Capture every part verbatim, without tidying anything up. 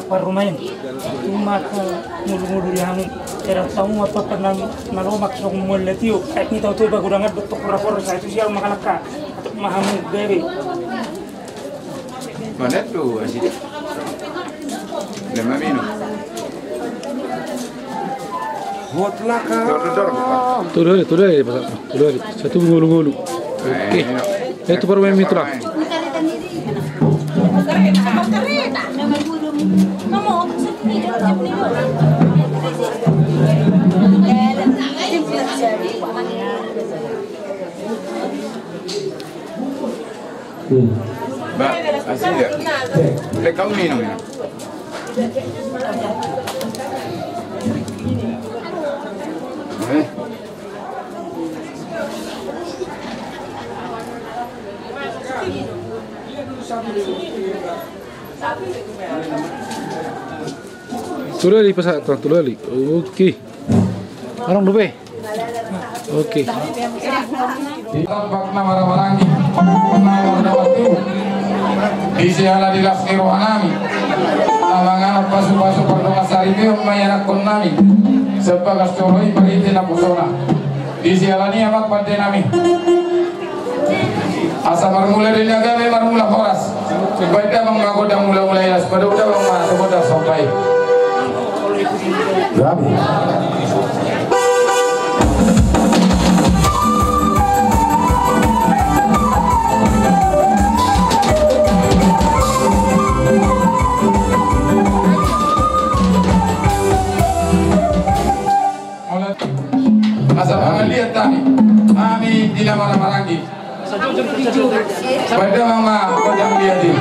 Parumaen, tu ma angka ngolu-ngolu di hamu. Era tamu apa pernah nalomak song mual latio. Kayak ni tau tu bagudangan betok rapor saya tu sial makalaka. Atau mahamu bebe. Mana tu asyik. Lama minum. Hot laka. Dor, dor, dor. Tudu, tudu, tudu. Satu ngolu-ngolu. Oke. Eh, itu baru main mitra. Ba, asli ya. Lek kau minum ya. Eh. Tudu di pasahat, tudu di. Oke. Adong dope. Oke. Di tampak na marhahamaranggi, na mardalan tu. Di siala di las ni rohanami. Na manganon pasu-pasu pardongan saripeon ma ianakkonnami. Sebagas jolo i marhite na pusona. Di siala ni amang pandenami. Asa marmula di na gabe marmula horas. Baen damang ma gondang mula-mula ilas, padomu damang ma gondang somba i. Gabe. Asa pangalian tani. Hami di na marhahamaranggi. Baen damang ma gondang liat i.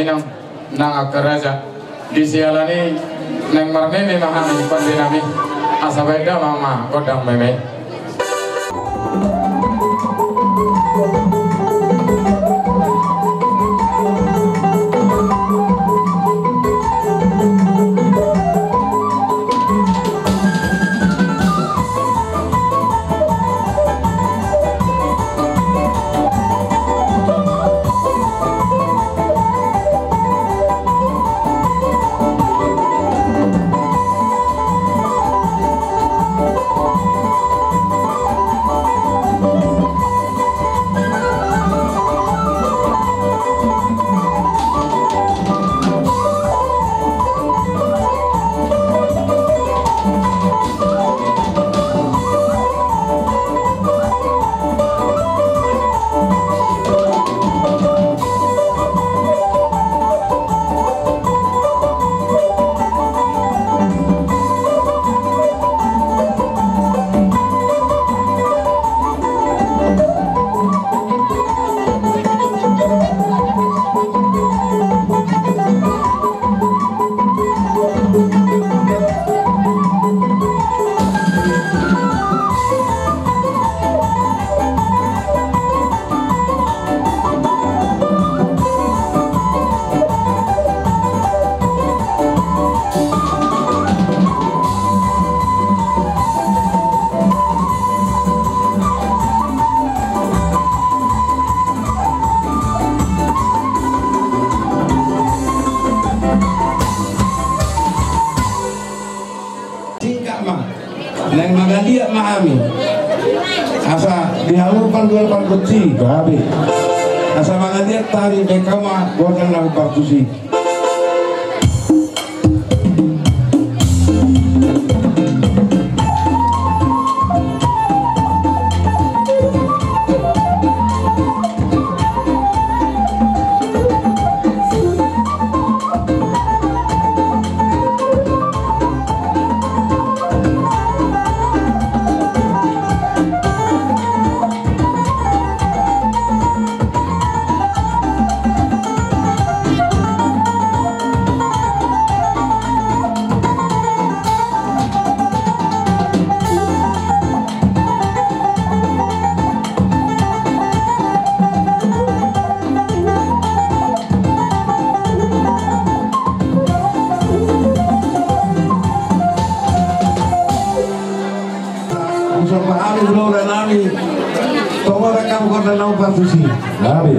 Inang nang angka raja, di siala ni naeng marmeme ma hami pande nami, asa baen damang ma gondang meme. Singkat ma. Naeng mangaliat ma hami. Asa di halupan dua pargonsi gabe. Asa mangaliat tari beka ma gondang na partusi. Usaha hami, hulahula nami. Tonggo rekam kota nau partusi. Hami.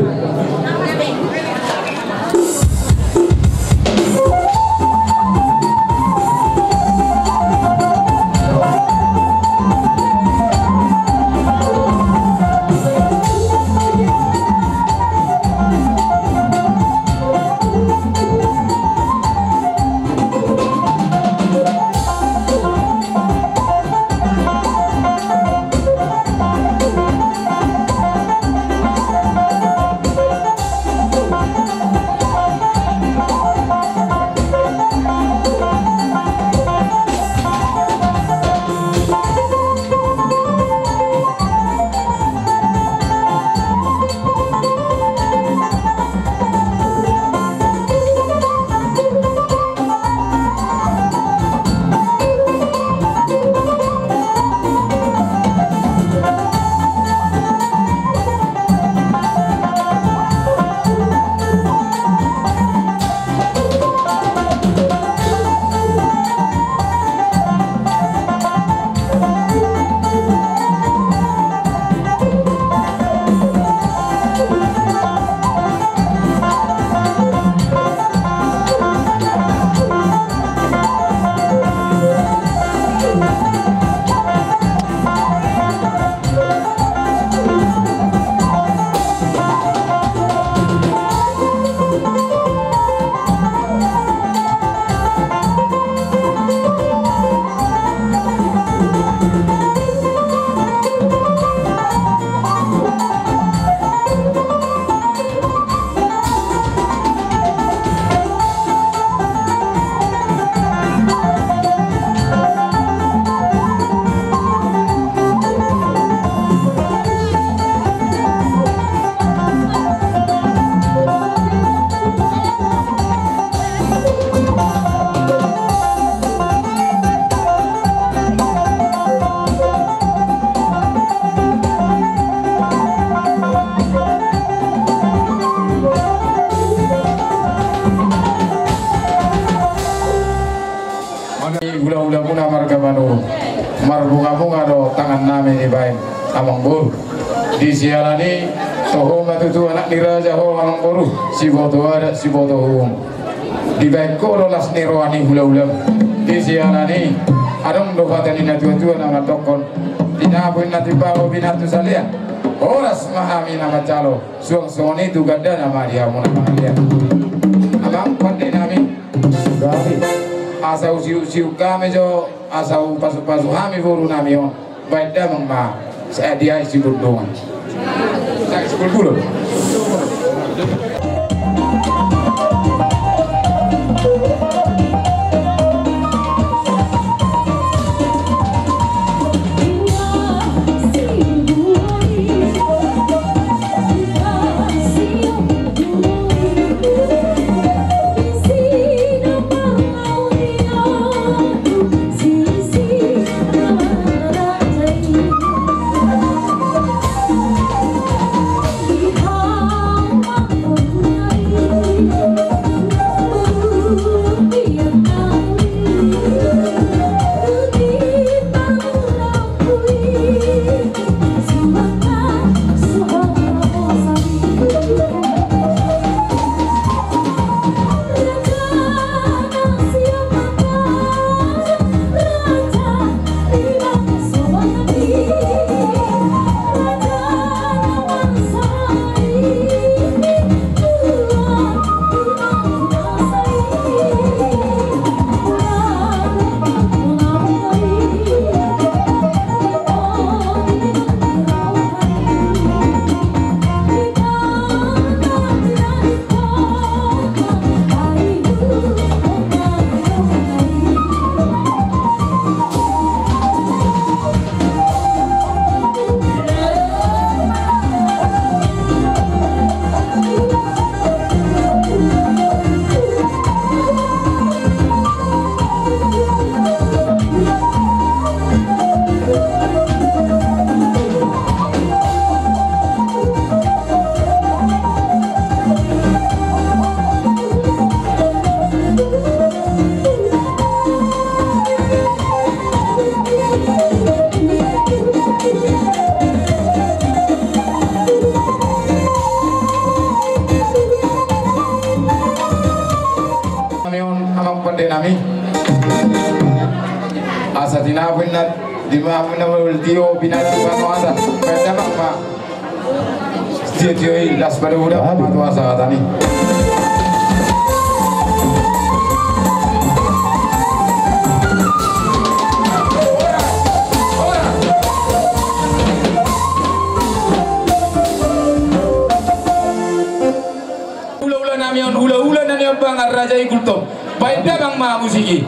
Amangboru. Di siala ni i, toho ma tutu anak ni raja ho, amangboru, siboto adat, siboto uhum. Dibahen ho do las ni roha ni hulahulam. Di siala ni i, adong do hata ni natuatua na mandokkon: Tinapu inna timbabo, binatu salean, horas ma hami na manjalo, suang songon i tu gandana ma di hamu na mangalean. Amang pande nami, asa husiuksiuk hami jo, asa hupasupasu hami boru nami on. Baen damang ma sadia i sibundungan. Sibundungan. Nami on, amang pande nami. Asa tinapu inna timbabo, binatu salean, horas ma hami na manjalo, suang songon i tu gandana ma di hamu na mangalean. Amang pande nami. Asa tinapu inna timbabo, binatu salean, horas ma hami na manjalo, suang songon i tu gandana ma di hamu na mangalean. Tio tio i, las ma di hamu, amang tua asa hatani. Baen damang ma. Tio tio i, las ma di hamu, amang tua asa hatani. Hulahula nami on, hulahula nami on, Bang Raja i Gultom. Baen damang ma musik i.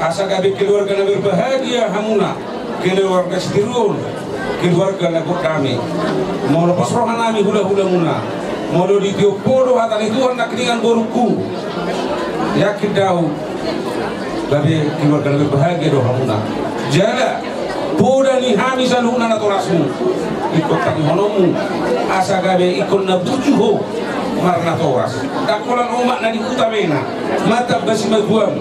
Asa gabe keluarga na berbahagia hamuna, keluarga sitiruon, keluarga na gok dame. Molo pos rohanami hulahulamuna, molo ditiop ho do hata ni Tuhan nangkiningan borungku, yakin do ahu gabe keluarga na berbahagia do hamuna. Jala poda ni hami saluhutna natorasmu, ingkon tangihononmu asa gabe ingkon na burju ho marnatoras. Ndang holan omak na di huta bena, mata basi maguam.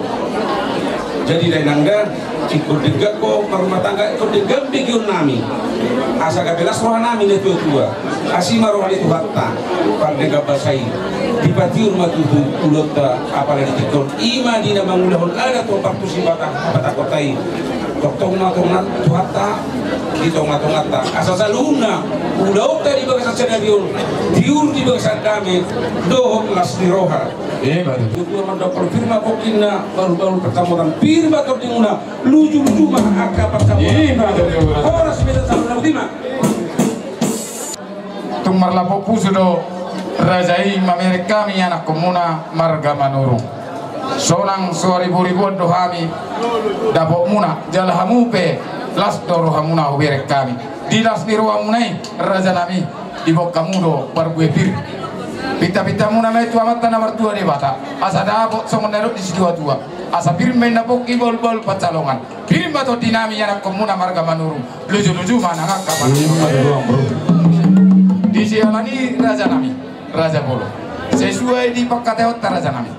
Jadi dainang da, ingkon denggan ho marrumah tangga, ingkon denggan begeonnami. Asa gabe las rohanami na tuatua. Asi ma roha ni Tuhanta, pardenggan basa i dipatiur ma tutu ulaonta, apala di tingki on i ma di na mangulahon adat tu partusi bata hapatangkota i. Tongtong ma tongan Tuhanta di tongatonganta, asa saluhutna ulaonta di bagasan sadari on tiur di bagasan dame dohot las ni roha. Ima tutu. Tutu mandok pir ma pongkinna, bahulbahul parsamotan, pir ma tondimuna, lujuluju ma angka parsamotan. Ima tutu. Horas ma hita saluhutna, boti ma. Tung marlapo pusu do raja i mamereng hami anakkonmuna marga Manurung. Sonang so hariboriboan do hami dapotmuna, jala hamu pe las do rohamuna hubereng hami. Di las ni rohamuna i, rajanami, diboan hamu do parbue pir. Pintapintamuna ma i tu Amanta na martua Debata, asa dapot songon na nidok ni situatua, asa pir ma inna pongki, bahulbahul pansalongan. Pir ma tondinami anakkonmuna marga Manurung. Lujuluju ma nang angka pansalongan. Disi ala ni rajanami, raja bolon, sesuai di pangkataionta rajanami.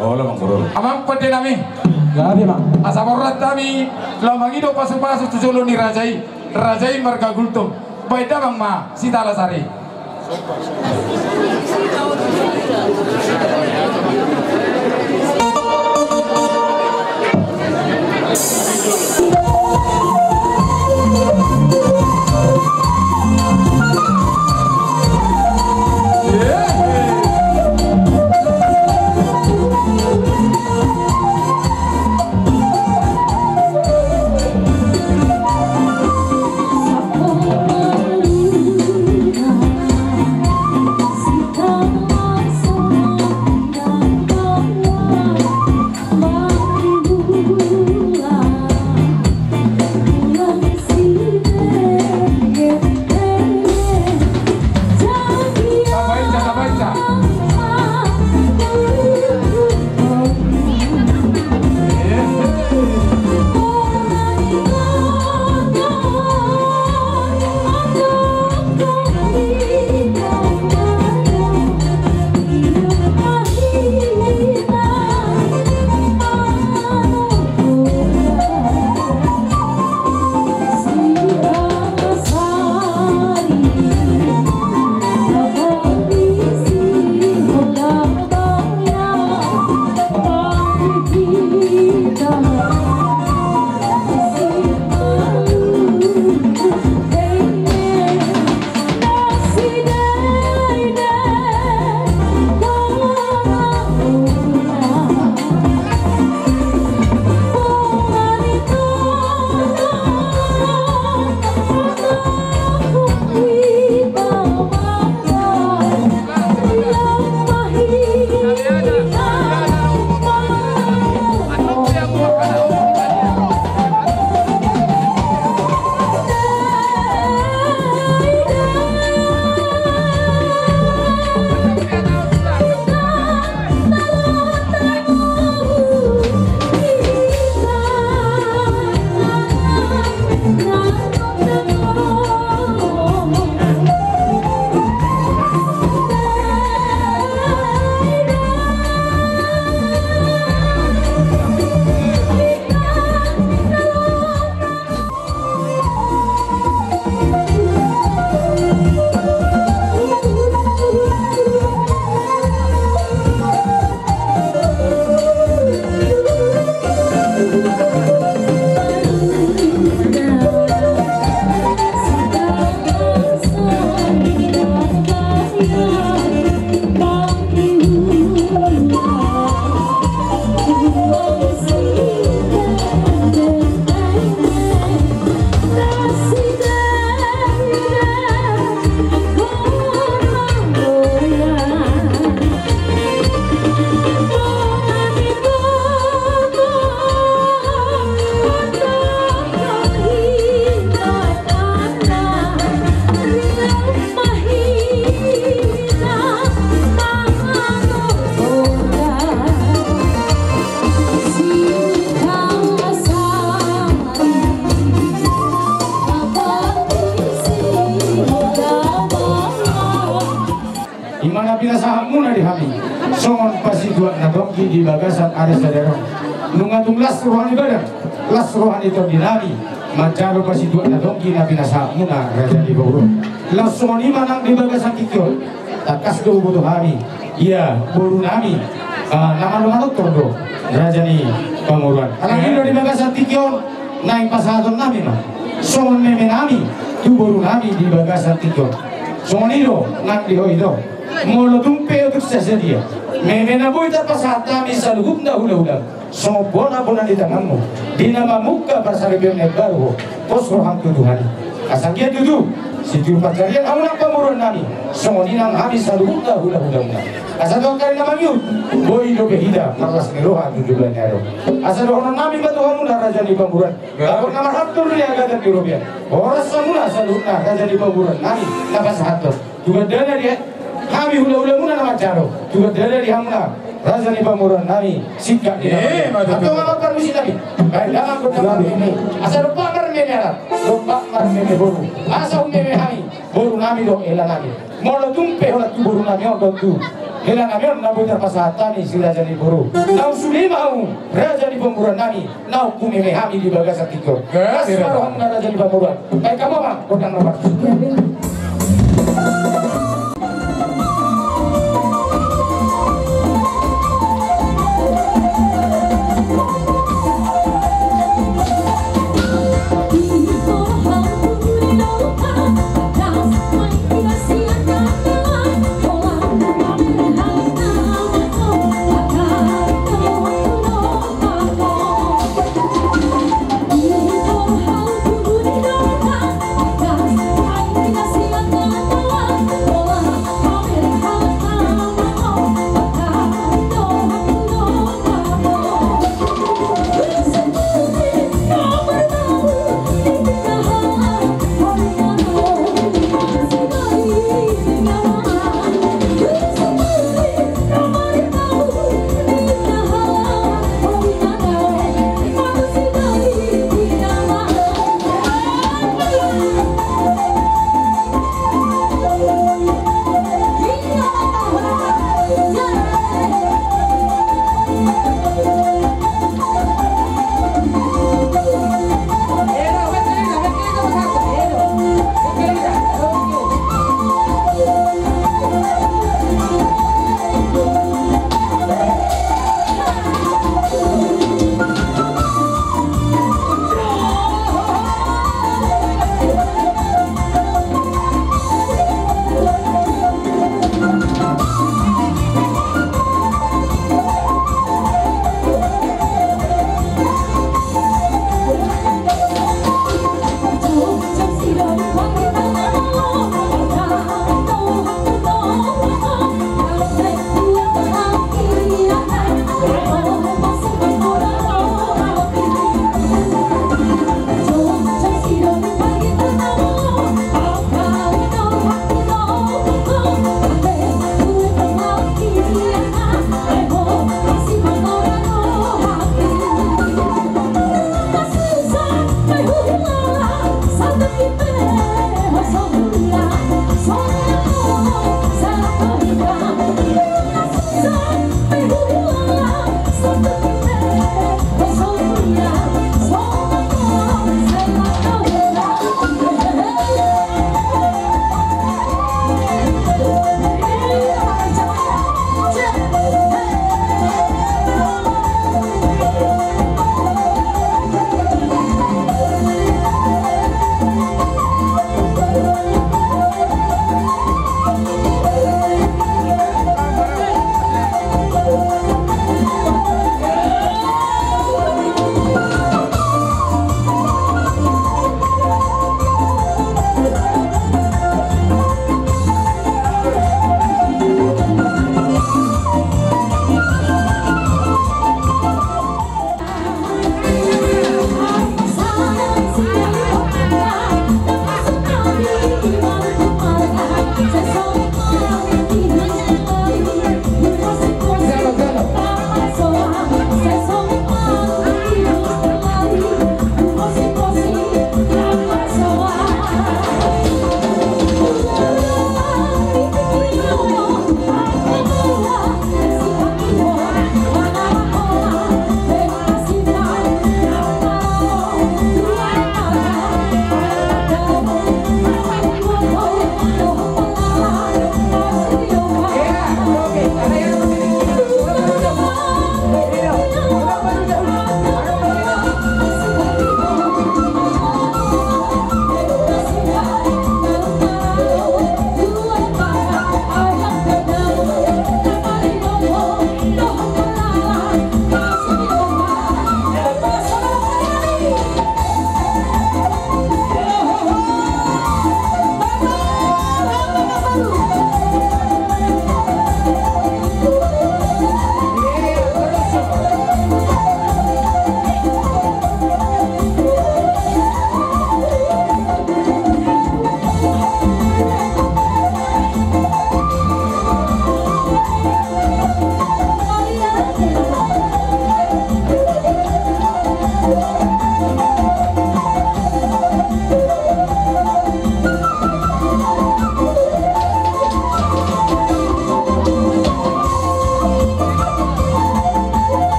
Olo, amang pandenami. Gabe ma. Asa borhat hami laho mangido pasupasu tu jolo ni raja i. Raja i marga Gultom. Baen damang ma sitalas ari. Pinasahatmuna di hami songon pasituak na tonggi di bagasan ari sadari on. Nunga tung las roha ni badan, las roha ni tondi nami manjalo pasituak na tonggi na pinasahatmuna, raja ni pamoruon. Laos songon i ma nang di bagasan tingki on, tangkas do huboto hami, ia boru nami, ah, na malo manortor do, raja ni pamoruon. Alani i do di bagasan tingki on, naeng pasahaton nami ma songon meme nami tu boru nami di bagasan tingki on. Songon i do nang di ho ito. Molo tung pe otik sasadia meme na boi tarpasahat hami saluhutna hulahula, songon bona-bona ni tanganmu di na mamungka parsaripeon na imbaru ho, pos roham tu Tuhan i. Asa anggiat tutu sitiur pansarian hamu nang pamoruon nami, songon i nang hami saluhutna hulahulamuna. Asa tu angka ari na mangihut, boi dope hita marlas ni roha tu jumlah ni ari on. Asa dohonon nami ma tu hamuna, raja ni pamoruon, dapot na marhatoron di hagatan ni robean, horas hamuna saluhutna, raja ni pamoruon nami, na pasahathon tu gandana di hami hulahulamuna na manjalo, tu gandana di hamuna, raja ni pamoruon nami, singkat di nama. Antong ma parmusik nami. Baen damang gondang marmeme, asa dompak marmeme anak, dompak marmeme boru. Asa ummeme hami boru nami dohot hela nami. Molo tung pe holan tu boru nami on dohot tu hela nami on na boi tarpasahat hami si raja ni pamoruon, naung sude ma hamu, raja ni pamoruon nami, naung humeme hami di bagasan tingki on. Las ma rohamuna, raja ni pamoruon. Baen hamu ma gondang na marmeme.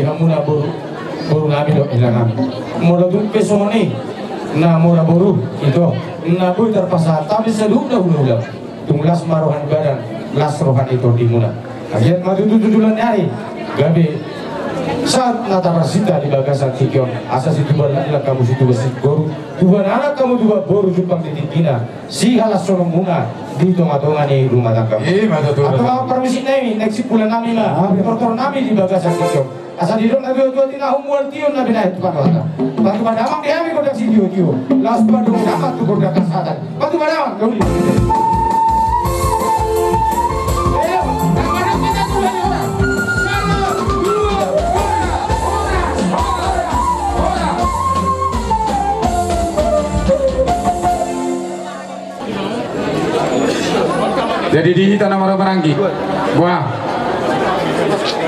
Hamuna boru, boru nami dohot hela nami. Molo tung pe songon i, na mora boru, ito, na boi tarpasahat hami saluhutna hulahula. Tung las ma roha ni badan, las roha ni tondimuna. Anggiat ma tutu tu joloan ni ari gabe sahat na taparsinta di bagasan tingki on. Asa situpa langlang hamu situpa singkoru, tupa anak hamu tupa boru jumpang di tingkina, sihalashononmuna di tongatonga ni rumah tangga. Ima tutu. Antong parmisi nami, naeng simpul nami ma, ah, tortor nami di bagasan tingki on. Asa didok na tuatua, tina humual tio na binahen tu panota. Patupa damang di hami gondang sitiotio, laos padomu damang tu gondang hasahatan. Patupa damang, na uli. Jadi di hita na marhahamaranggi. Wah.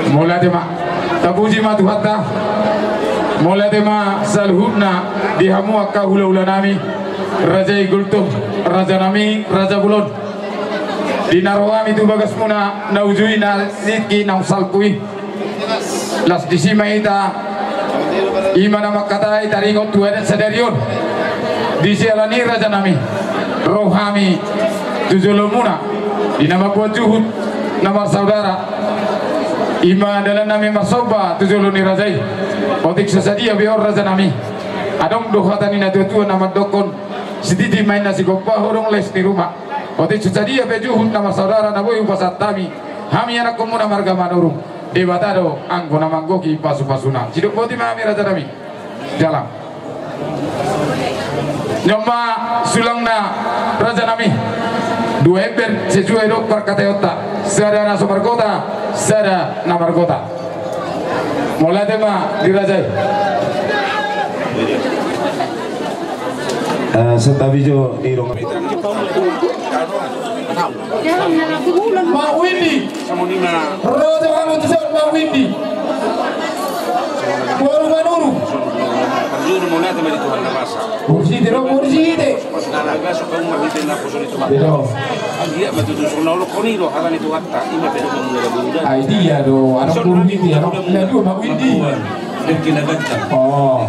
Mauliate ma. Tapuji ma Tuhanta. Mauliate ma saluhutna di hamu angka hulahula nami. Raja i Gultom, raja nami, raja bolon. Di na ro hami tu bagasmuna, na uju i, na tingki, na unsalpu i. Las disi ma hita, ima na mangkatai taringot tu adat sadari on. Disi alani raja nami, ro hami tu jolomuna, di na mambuat juhut na marsaudara. Ima dalan nami marsomba tu jolo ni raja i. Otik so sadia be on raja nami. Adong do hata ni na tuatua na mandokkon, sititi ma inna sigompa, hodong les ni ruma. Otik so sadia be juhut na marsaudara na boi hupasahat hami, hami anakkonmuna marga Manurung. Debata do anggo na manggohi pasupasuna. Sidok boti ma hami raja nami. Jala. Nion ma sulangna raja nami. Dua ember sesuai dohot parkataionta. Sada na so margota, sada na margota. Mauliate ma di raja i. Eh, santabi jo di rong. Mak Windi. Ro jo hamu tu son, Mak Windi. Boru Manurung. Mursyid, ro mursyid. Bedo. Ai dia do, anak boru Windi, anak na dua Mak Windi. Oh.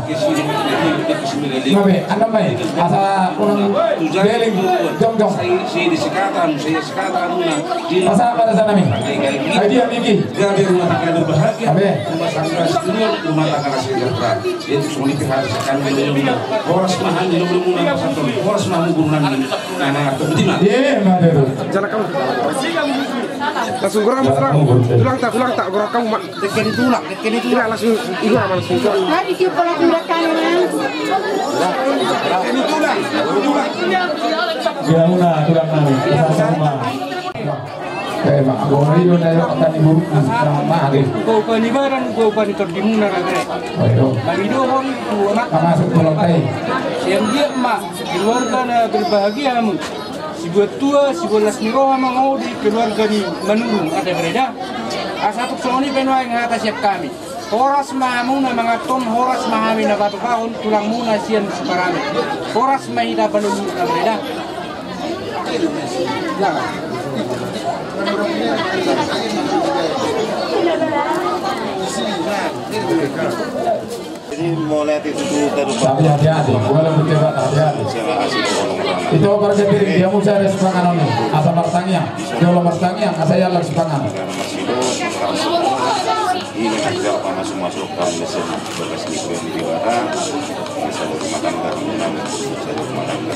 Gabe, anak mai, asa unang beleng jongjong. Asa pada sana mi. Ai dia miki. Gabe rumah tangga berbahagia. Gabe. Rumah tangga sejahtera. Horas ma hami, horas ma hami, horas ma hami guru nami. Ima tutu. Langsung guru hamu, tulang. Tulang ta, tulang ta, guru hamu ma. Dekke ni tulang, dekke ni tulang. Langsung, ibu hamu langsung. Mari kita pulang ke belakang, ya. Dekke ni tulang, tulang. Dia muna tulang nami. Sama-sama. Eh, Mak, gua ini udah ya, tadi buruk, Mak, Mak, Mak, Mak. Upa-upa ni badan, upa-upa ni tondimuna, Mak. Ayo. Mangidohon tu anak. Masuk pulang tai. Sian dia, Mak, keluarga na berbahagia, Mak. Sibuat tua, sibuat las ni roha ma ho di keluarga ni Manurung, ate breda. Asa tuk songon i pe nuaeng hata sian hami. Horas ma hamuna manganhon, horas ma hami na patupahon tulangmuna sian Sukarame. Horas ma hita panuluhon na breda. Jadi, mauliate tutu. Tapi hati-hati, gua lagi kecewa, hati-hati. Itu operasi piring, dia musa ada sipanganon nih. Asa martangiang, dia olah martangiang, asa ia lagi sipanganon. Ini kan segala panas masuk-masuk, kami di sini, berkas di Dewata, bisa rumah tangga, rumah tangga.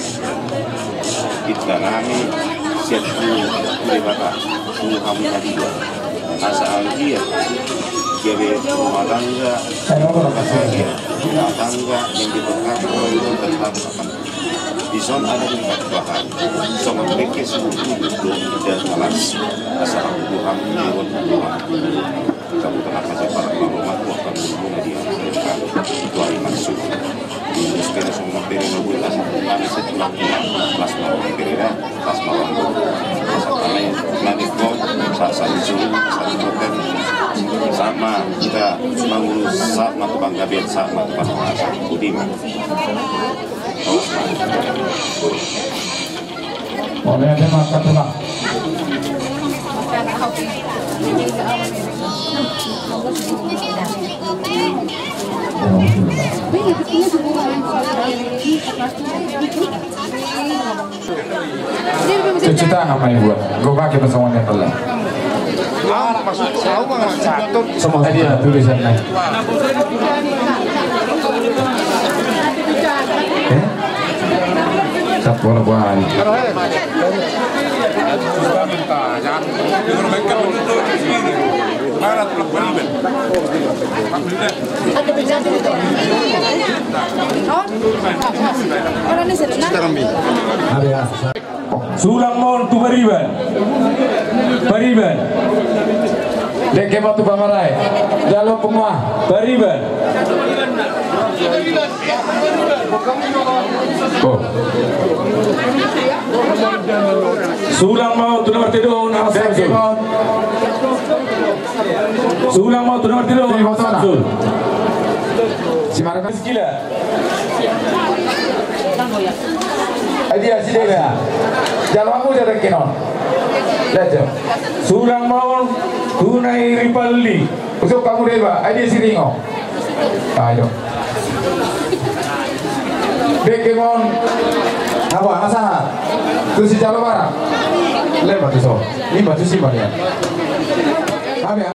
Kita nami, siap tu Dewata, tu hamu na dua. Asa anggiat gabe rumah tangga, rumah tangga yang diberkati oleh Allah, tetap akan. Dison ada empat bahan. Songon beke suhu tujuh dong dan malas. Asa aku Tuhan, lewat Tuhan. Kamu tenang aja, para mama, aku akan berhubung di. Itu hari maksud. Terus kena semua bere, nunggu, asa aku kami setelah pulang. Kelas mau bere dah. Pas malam tu, pas kami nangis kok, sa-, sa-, disuruh, sa-, sa-, sama kita mengurus, sama tukang gabian, sama tukang masak. Budi mah. Oleh ada makan tulang. Cuci tangan ma dibuat. Gua pakai pasangan yang telah. Semua dia tulisan naik. Eh? Sapu na buan. Sulang ma on tu pariban. Pariban. Dengke ma on tu pamarae. Jalo pengua. Pariban. Oh. Sulang ma on tu nomor tolu, Ahmad Samsul. Sulang ma on tu nomor tolu, Ahmad Samsul. Si Marga Skila. Ai dia si Desa. Jalo hamu dia dengke on. Sulang ma on tu Nai Ripaldi. Usuk hamu Deba. Ai dia si Ringo. Ayo. Dengke ma on. Apa? Asa. Tu si Jalo Barat. Lema tu so. Lima tu si Maria. Amin.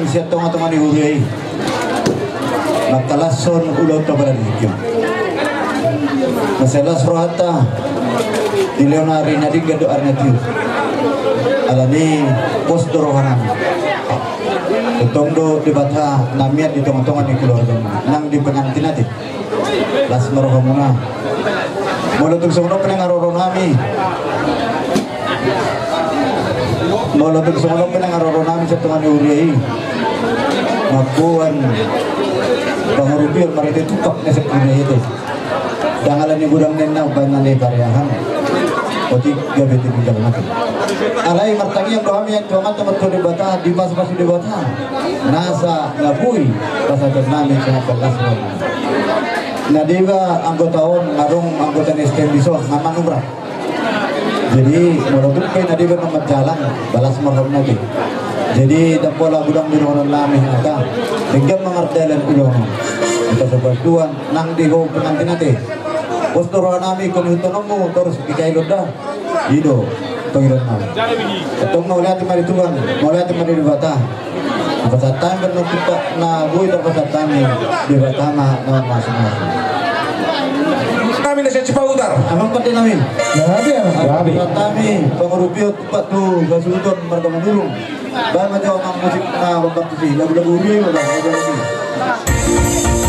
Sian tongatonga ni huria i, mangkalashon ulaonta pala di tingki on. Mansai las rohanta, dilehon ari na denggan dohot ari na tiur. Alani pos do rohanami. Tongtong do Debata na mian di tongatonga ni keluarganami nang di pengantin ate. Las ma rohamuna. Molo tung songon on pe nang haroronami. Molo tung songon on pe nang haroronami sian tonga ni huria i, mamboan pangurupion marhite tumpak na sian huria i ate. Ndang alani godang ninna umbahen na nipariahan. Otik gabe tinggil mate. Alai martangiang do hami tu Amanta Martua Debata, dipasupasu Debata nasa na boi pasahatonnami songon las roha. Na deba anggota on, adong anggota ni S T M dison na manumrak. Jadi molo tung pe na deba na manjalang, las ma rohamuna ate. Jadi ndang pola godang di dohononnami hata, denggan ma mardalan ulaon on. Dipasupasu Tuhan nang di ho pengantin ate. Pos do rohanami, ingkon ihuthononmu torus di kailon da. I do pangidoannami. Antong mauliate ma di Tuhan, mauliate ma di Debata. Pasahat hami ma nang tumpak na boi tarpasahat hami, Debata ma na mamasu-masu. Nami na sian Sipahutar. Amang pandenami. Gabe, amang. Gabe. Pasahat hami pangurupion tumpak tu hasuhuton marga Manurung. Baen ma jo amang musik na mambantu si lagu-lagu huria i ma, lagu-lagu huria i.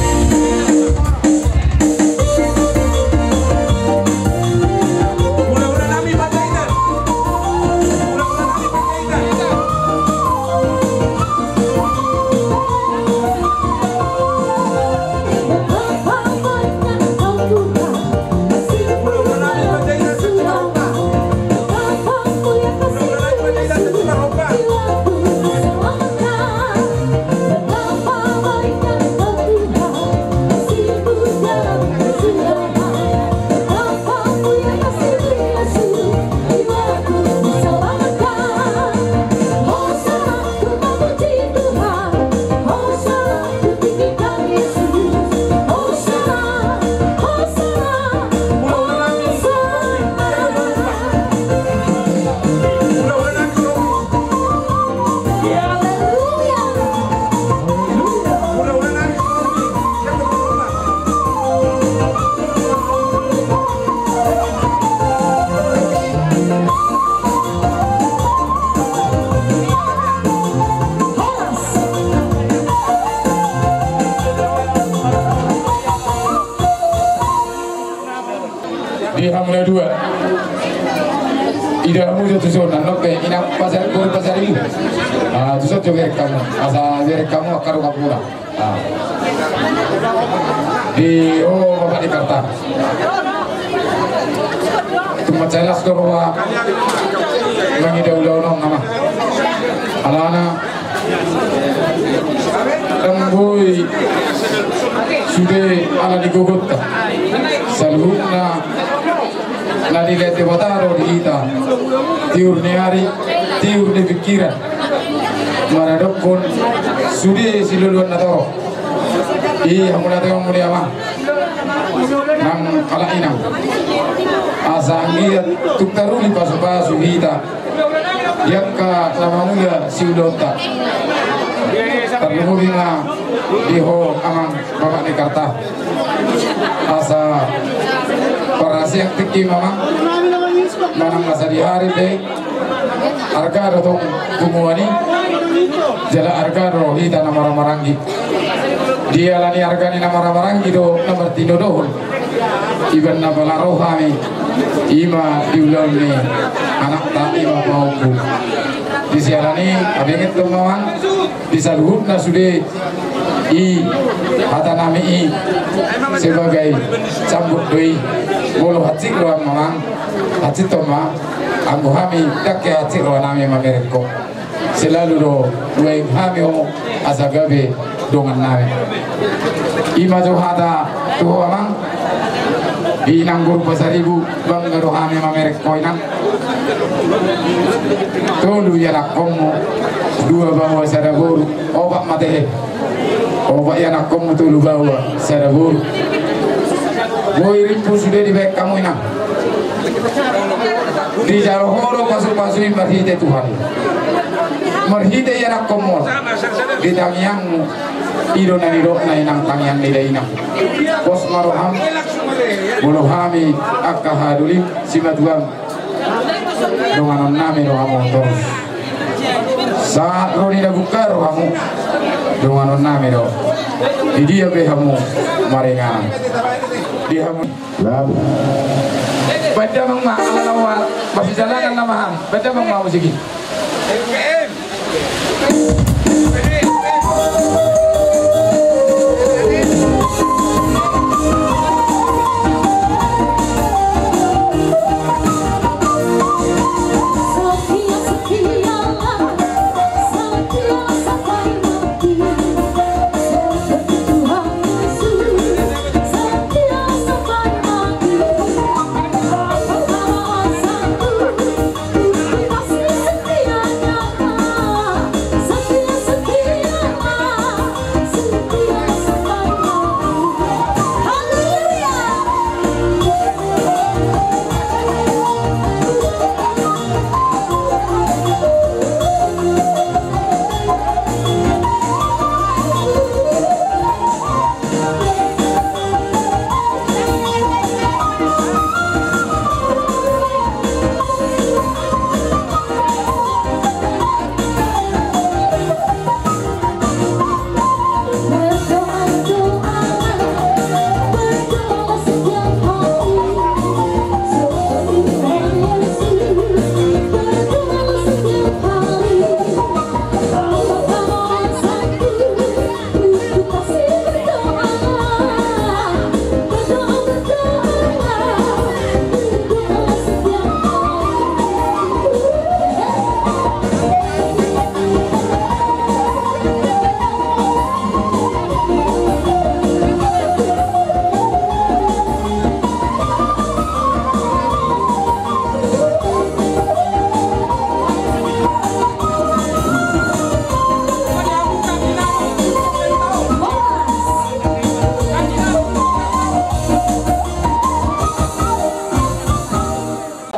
Di hamu na dua. Ida hamu jo tuson, nang pe inang pasar, boru pasar i. Ah, tuson jo berek hamu. Asa berek hamu, akar uka pura. Ah. Di, oh, Bapak di Karta. Tung mansai las do roha mangida ulaon on, Amang. Alana, ndang boi sude ala ni gogonta. Saluhutna na nilehon Debata do di hita. Tiur ni ari, tiur ni pikiran. Maradophon sude siloloan na torop. I hamu na tong muli, Amang. Nang halak inang. Asa anggiat tung taruli pasupasu hita. Di angka na mangula siulaonta. Tarlumobi ma di ho, Amang, Bapak ni Karta. Asa parasiang tingki, Amang. Manang na sadihari pe. Arga do tong punguan i, jala arga do hita na marhahamaranggi. Di ala ni arga ni na marhahamaranggi do na martinodohon. Iba na pala ro hami, i ma di ulaon ni anakta, i ma pahompu. Di siala ni i, abengethon ma, Amang, di saluhutna sude i hatanami i sebagai sambut do i. Molo hansit roham, Amang, hansit ma. Anggo hami ndang ke hansit rohanami mamereng ho. Selalu do hubaen hami ho asa gabe dongannami. I ma jo hata tu ho, Amang. Inang boru Pasaribu, bangga do hami mamereng ho, Inang. Tolu ianakkonmu, dua baoa sada boru, opat ma tehe. Opat ianakkonmu, tolu baoa sada boru. Boi rimpu sude dibaen hamu, Inang. Dijalo ho do pasupasu i marhite Tuhan. Marhite ianakhonmuna di tangiangmu, i do na nidokna inang tangiang ni dainang. Pos ma roham, molo hami angka hadulim simatuam, donganonnami do hamu torus. Sahat ro di na buka ro hamu, donganonnami do. Di dia pe hamu maringanan. Di hamu. Baen damang ma, ala na ua, masijalangan nama hami. Baen damang ma musik i.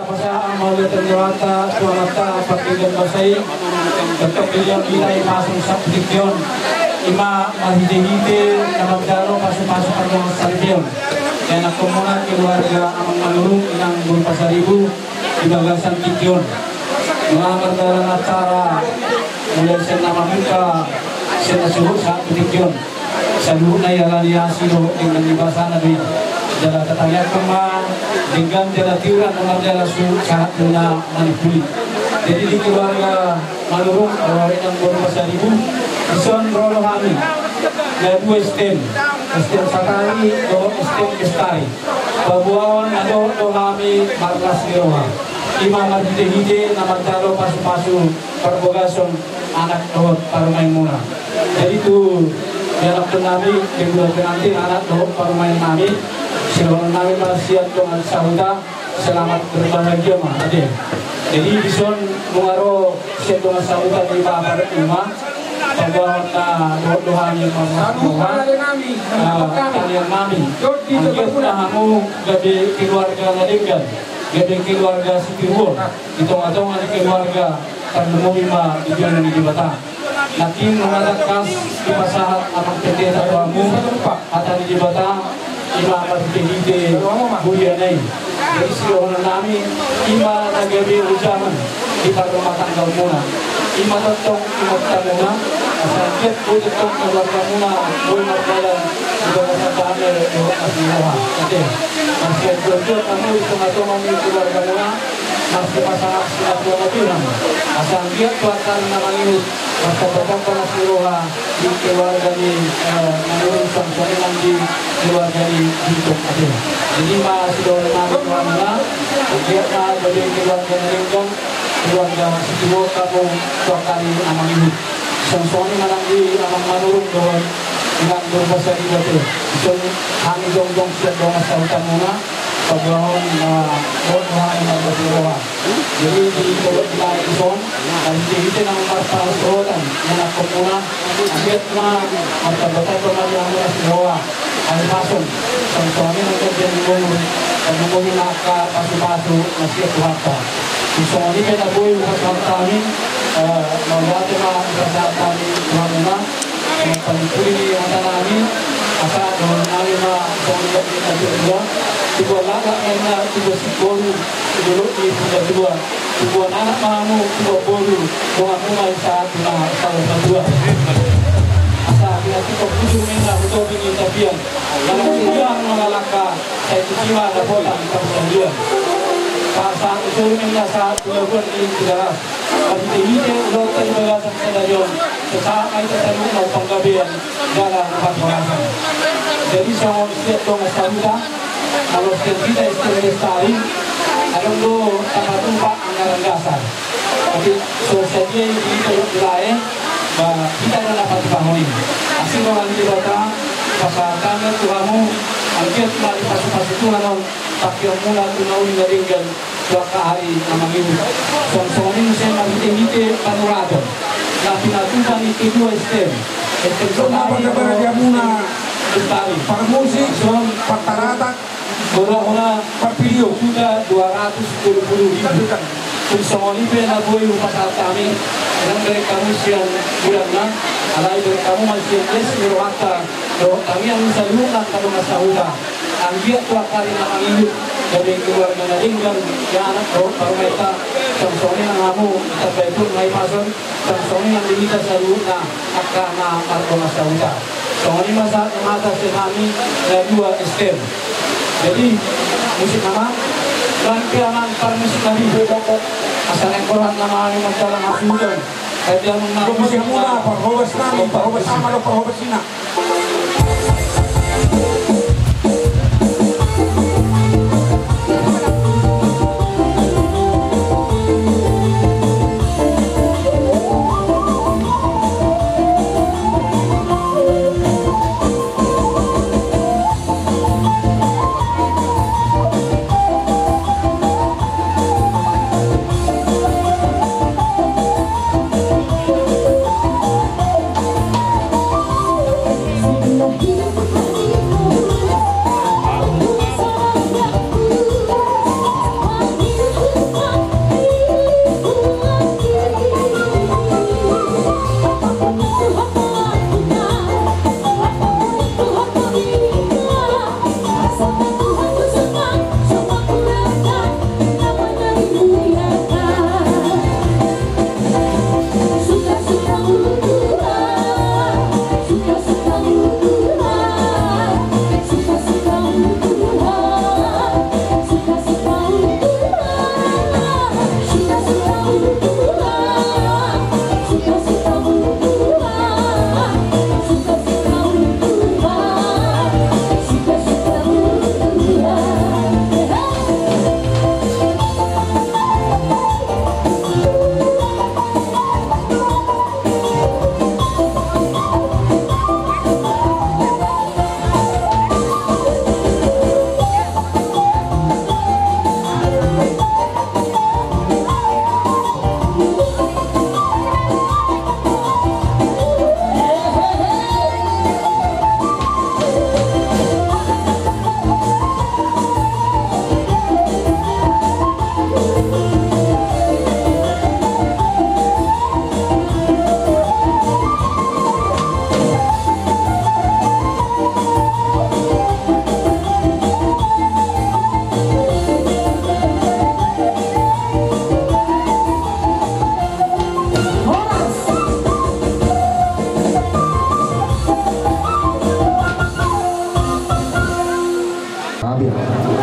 Pasahat ma hami tu Tuhanta, tu Amanta, pardenggan basa i. Tongtong dilehon hita i pasupasuna tingki on. I ma marhitehite na manjalo pasupasu pardongansaripeon. Ianakhonmuna keluarga Amang Manurung, Inang Boru Pasaribu, di bagasan tingki on. Nunga mardalan acara, mulai sian na mamungka, sian na suhut sahat tu tingki on. Saluhutna i ala ni asi dohot denggan ni basana do i. Jala tatangiangkon ma denggan jala tiuran na mardalan suhut sahat tu na manimbuli. Jadi di keluarga Manurung, roha Inang Boru Pasaribu, dison ro do hami. Na dua S T M, S T M Satari dohot S T M Bestari. Paboaon na dohot do hami marlas ni roha. I ma marhitehite na manjalo pasupasu parbagason anak dohot parumaenmuna. Jadi tu ianakhonnami, di bulan pengantin anak dohot parumaennami, sidohononnami ma sian dongan sahuta, selamat berbahagia ma, ate. Jadi dison nunga ro sian dongan sahuta ni bapa dohot ima, paboahon na dohot do hami marlas ni roha. Tangiangnami, anggiat ma hamu gabe keluarga na denggan, gabe keluarga sitiruon. Di tongatonga ni keluarga, tarlumobi ma di jolo ni Debata. Nangkin nunga tangkas dipasahat Amang Pendeta tu hamu hata ni Debata, i ma marhitehite huriana i. Jadi sidohononnami, i ma na gabe ujaman di parrumatanggaonmuna. I ma tongtong ingot hamuna, asa anggiat boi tongtong keluargamuna boi mardalan di bagasan damai dohot las ni roha. Ate, marsianjuanjuan hamu di tongatonga ni keluargamuna. Marsipasahat sinatuatua ma hamu, asa anggiat tu angka na mangihut, martambatamba las ni roha di keluarga ni, eh, Manurung, songon i nang di keluarga ni Bintang, ate. Jadi ma sidohononnami tu hamuna, anggiat ma gabe keluarga na denggan, keluarga sitiruon hamu tu angka na mangihut. Songon i ma nang di Amang Manurung dohot Inang Boru Pasaribu, ate. Dison hami jongjong sian dongan sahutamuna, paboahon na dohot do hami marlas ni roha. Jadi di tolop na dison, marhitehite na marparsaoran ianakhonmuna, anggiat ma martambatamba ma di hamu las ni roha, hahipason, songon i nang gabe ni umur, tarlumobi ma angka pasupasu na sian Tuhanta. Songon i pe na boi hupasahat hami, Mauliate ma dipasahat hami tu hamuna, pangkuri ni hata nami, asa dohonon nami ma songon na tua-tua, tubuan laklak ma inna tubuan singkoru, tu dolok ni Purbatua, tubuan anak ma hamu, tubuan boru, donganmu ma i sahat tu na saur matua. Asa pinatupa bujur ma inna hu topi ni tapian, manang tu biang mangalangka, sai tusi ma dapotan parsaulian. Sahat-sahat ni solu ma inna sahat tu labuan ni Tigaras. Marhite-hite ulaonta di bagasan sadari on, sahat ma hita saluhutna tu panggabean jala parhorasan. Jadi songon sian dongan sahuta, molo sian hita S T M Lestari, adong do tapatupa anggaran dasar. Tapi so sadia i di hita dohot di lae, ba hita do na patupahon i. Asi ma di Debata, pasahat hami tu hamu, anggiat ma dipasupasu Tuhan on, pangkeonmuna tu na uli na denggan, tu angka ari na mangihut. Songon i muse marhite-hite panuraton na pinatupa ni kedua S T M, S T M Songon i Sotari, parmusik, parmusik, parmusik, partaratak, hola-hola, parpilio, suda dua ratus dua puluh ribu. Tung songon i pe na boi hupasahat hami, nang dari hamu sian bulan na, alai dari hamu ma sian les ni rohanta, dohot hami hamu saluhutna angka dongan sahuta. Anggiat tu angka ari na mangihut, gabe keluarga na denggan, anak dohot parumaenta, songon i nang hamu, tambai pur na i pason, songon i nang di hita saluhutna angka na mardongan sahuta. Songon i ma sahat ni hata sian hami na dua S T M. Jadi, musik nama, nang pe amang parmusik nami, asa naeng roha nama manjalang hasuhuton. Parhobas nami, parhobas nami, parhobas ama dohot parhobas ina.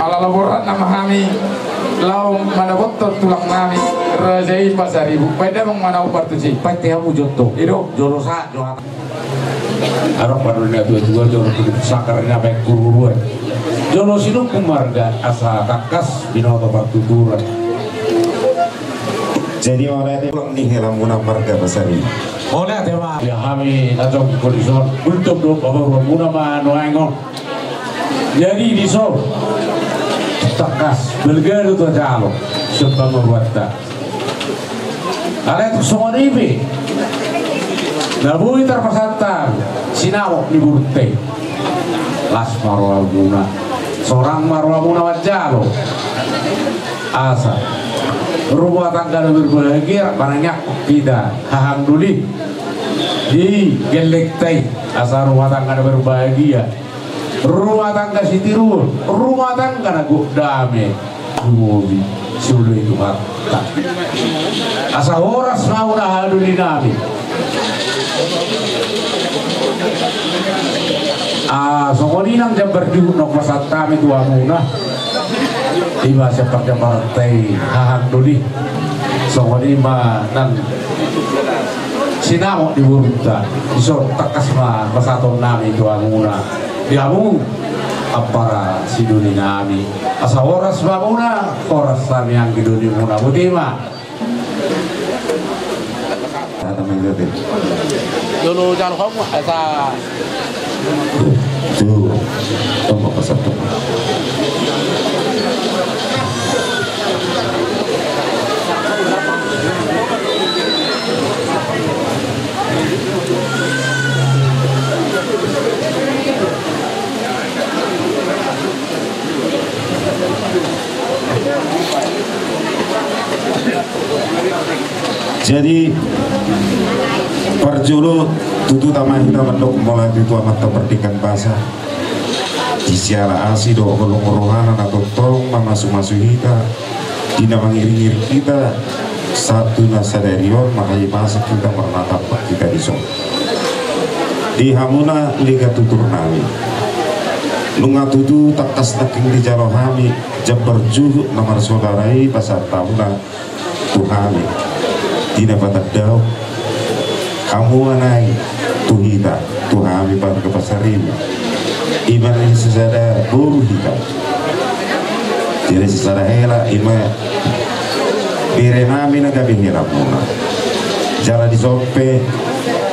Ala laborat nama hami laho manabothon tulang nami raja i Pasaribu. Baen damang ma na umbar tusi. Baen damang ma jolo. Ido. Jolo sa, jolo. Adong pandohan ni natua-tua, jolo tutup sanggar ni na baen huruhuruan, jolo sinungkun marga asa tangkas binoto partuturan. Jadi mauliate, tulang ni helamuna marga Pasaribu. Mauliate ma. Ia hami na jongjong di son, bultong do pamoruonmuna ma nuaeng on. Jadi di son tangkas balga do tajalo sian pamoruonta. Alai tung songon i pe na boi tarpasahat sinamot ni borunta i. Las ma rohamuna, sorang ma rohamuna manjalo. Asa Rumah tangga na berbahagia, manang hita hahang doli di gellengta i, asa rumah tangga na berbahagia, rumah tangga sitiruon, rumah tangga na gok dame, lumobi sioloi Tuhanta. Asa horas ma hamu na hahang doli nami. Ah, songon i nang jambar juhut na hupasahat hami tu hamuna. Ima sian parjambaranta i hahang doli. Songon i ma nang sinamot ni borunta. Dison tangkas ma pasahaton nami tu hamuna. Di hamu ampara sidoli nami. Asa horas ma hamuna, horas hami anggi doli muna. Botima. Dulu jalo hamu asa. Tu, tunggu pasal tu. Jadi parjolo tutu tama hita mandok mauliate tu Amanta Pardenggan Basa. Di siala asi dohot holong ni rohana na tongtong mamasumasu hita, di na mangiringiring hita sahat tu na sadari on, marhahipason hita, marnatampak hita dison. Di hamuna lega tutur nami. Nunga tutu tangkas nangkin dijalo hami jambar juhut na marsaudara i pasahat hamuna tu hami. Di na patandahon hamu ma nai tu hita, tu hami marga Pasaribu. Ima na sisada boru hita. Jadi sisada hela ima bere nami na gabe hela muna. Jala dison pe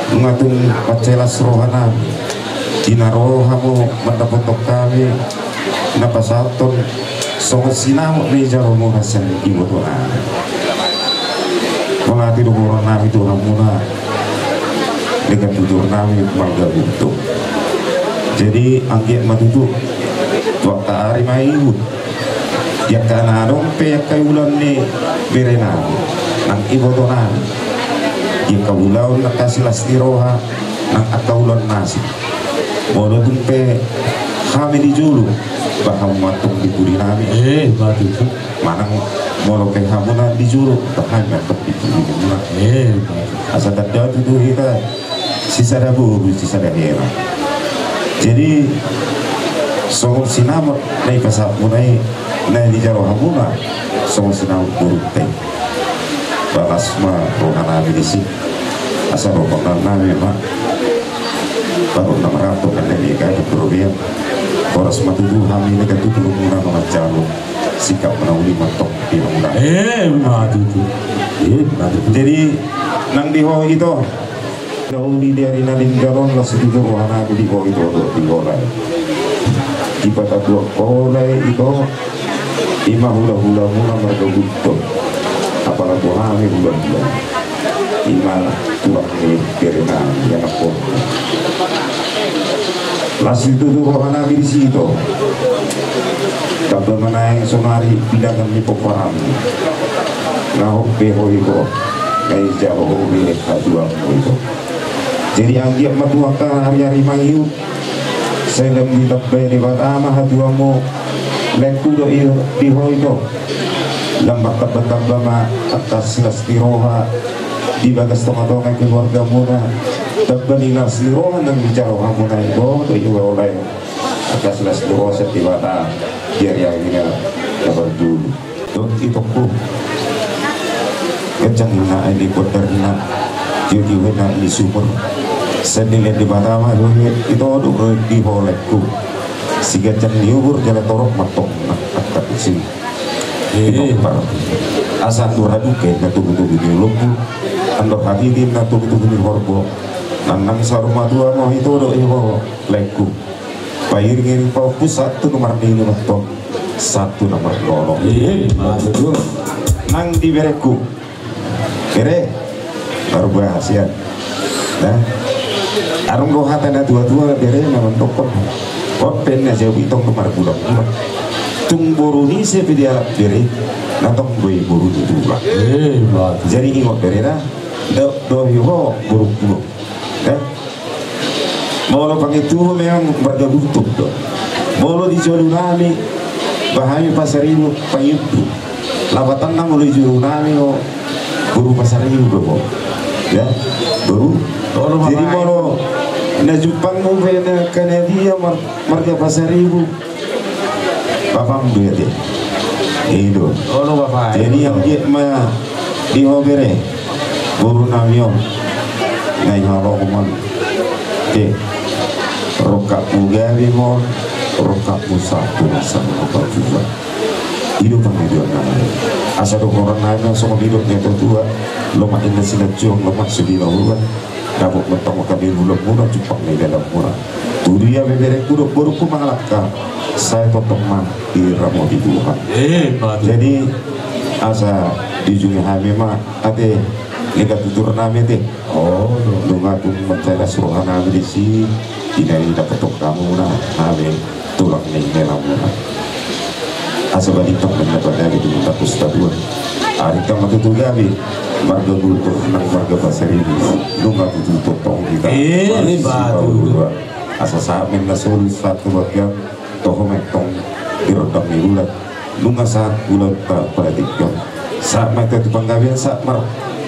nunga tung mansai las roha nami. Di na ro hamu mandapothon hami na pasahathon songon sinamot na dijalo muna sian iboto nami. Mauliate do huroha nami tu hamuna. Lega tutur nami marga Buntong. Jadi anggiat ma tutu tu angka ari ma ihut. Di angka na adong pe angka ulaon ni bere nami nang iboto nami. Di angka ulaon na angka silas ni roha nang angka ulaon na asing. Molo tung pe hami di jolo, ba hamu ma antong di pudi nami. Eh, ima tutu. Manang molo pe hamuna di jolo, ba hami ma antong di pudi nami. Eh, ima tutu. Asa tanda tutu hita sisada boru, sisada hela. Jadi songon sinamot na dipasahat muna i, na dijalo hamuna songon sinamot borunta i. Ba las ma roha nami disi. Asa roha nami ma baru na marato kan dari ka di program. Horas ma tutu hami lega tutur muna na manjalo. Sikap ma na uli ma antong di hamuna. Eh, ima tutu. Eh, ima tutu. Jadi nang di ho ito. Na uli di ari na denggan on las tutu roha nami di ho ito dohot di ho lae. Di patar dua ho lae ito. Ima hulahula muna marga Buntong. Apala tu hami hulahula. Ima tulang ni bere nami anak ho. Las tutu roha nami disi ito. Tamba ma naeng sonari bilangan ni pomparanmu. Na hot be ho ito. Na dijalo ho be hatuaon ho ito. Jadi anggiat ma tu angka ari-ari mangihut. Sai lam ditambai Debata ma hatuaonmu. Laengku do i di ho ito. Lam martambatamba ma angka silas ni roha di bagas tongatonga keluargamuna. Tamba ni las ni roha nang dijalo hamuna i, boha do i ho lae. Angka silas ni roha sian Debata di ari-ari na parjolo. Dok itokku. Ganjang na aek ni bondarna, tiotio na aek ni sumur. Sai dilehon Debata ma ito do di ho laengku. Siganjang ni umur jala torop ma antong na angka tusi. Eh. Di pompar. Asa andor haduke na tubutubu ni olongku. Andor hatiti na tubutubu ni horbo. Nang nang saur matua ma ito do i ho laengku. Pairingiring pahompu sahat tu na marnini ma antong. Sahat tu na marnono. Eh, ima tutu. Nang di berengku. Bere. Baru bahas ya. Nah. Adong do hata na tuatua bere na mandokkon. Hot pe na jabu itong tu margulanggulang. Tung boru ni ise pe dialap bere, na tong do i boru ni tulang. Eh, bagus. Jadi ingot bere na, do, do i ho boru kuno. Ya. Molo pangitu memang marga Gultom do. Molo di jolo nami, ba hami Pasaribu pangitu. Lapatanna molo di jolo nami ho boru Pasaribu do ho. Ya, boru. Jadi molo na jumpangmu pe na angka na dia mar-, marga Pasaribu, bapam do i ate. I do. Jadi anggiat ma di ho bere, boru nami on, na i halomoan. Oke. Rongkapmu gabe ma on, rongkapmu sahat tu na sahat tu na patua. I do pangidoan nami. Asa dohonon nami songon nidok ni natuatua, lomak inna silanjuang, lomak sude na uluan. Dapot ma tong gabe bulanmuna, jumpang ni dalanmuna. Tudia pe berengku dohot borungku mangalangka, sai tongtong ma diramoti Tuhan. Eh, bagus. Jadi asa diujungi hami ma ate, lenggan tutur nami ate. Oh, nunga tung mansai las roha nami disi, di na didapot hamu na hami tulang ni helamuna. Asa balintang ma na pagabe di mata Pustatua. Arita ma tutu gabe marga Gultom nang marga Pasaribu, nunga tutu tongtong hita. Eh, bagus. Asa sahat ma na solu sahat tu bagian, toho ma tong di rondang ni bulan. Nunga sahat bulan ta pradingkon, sahat ma hita tu panggabean, sahat ma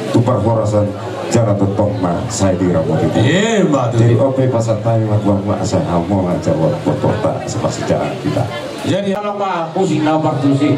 tu parhorasan, jala tongtong ma sai diramoti Tuhan. Eh, bagus. Jadi on pe pasahat nami ma tu hamu asa hamu manjalo porporta asa marsijalan hita. Jadi along ma musik na partusi.